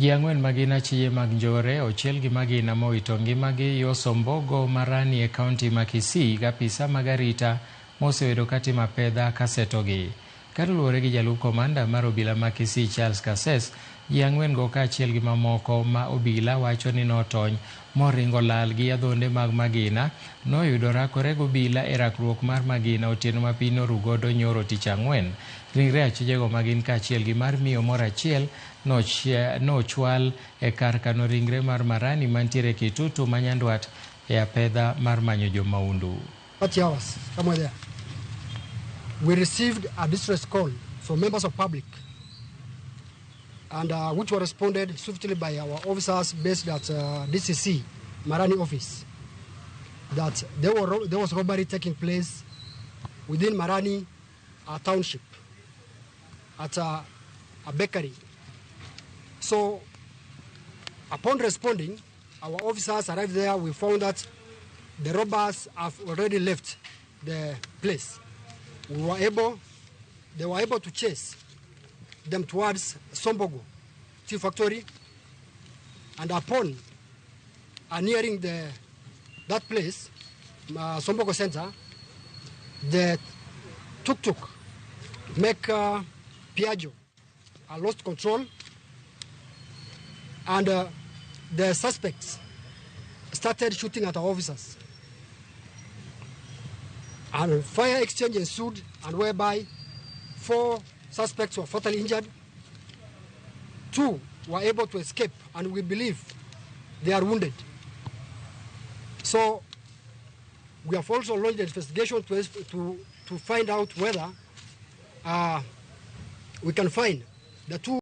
Ji ang'wen ma gin achije mag njore ochiel gi magina mowito ngimagi yo Sombogo Marani e kaunti ma Kisii gi apisa mag arita mosebedo katimo apedha kasetogi. Kaluwore gi jalup komanda mar obila ma Kisii Charles Kases, ji ang'wen go kaachiel gi mamoko ma obila wacho ni notony moringo lal gi adhonde mag magina noyudo rakore gi obila e rakruok mar magina otieno ma piny noru godo nyoro tich ang'wen. Ringre achijego ma gin kaachiel gi mar miyo moro achiel nochwal e kar kano ringre mar Marani mantiere Kitutu ma Nyandwat e apedha mar manyo jomaundu. 30 hours, somewhere there. We received a distress call from members of public, and which were responded swiftly by our officers based at DCC Marani office, that there was robbery taking place within Marani township at a bakery. So upon responding, our officers arrived there. We found that the robbers have already left the place. They were able to chase them towards Sombogo Tea Factory, and upon nearing that place, Sombogo Center, the tuk-tuk make Piaggio lost control, and the suspects started shooting at our officers. And fire exchange ensued, and whereby 4 suspects were fatally injured. 2 were able to escape, and we believe they are wounded. So we have also launched an investigation to find out whether we can find the 2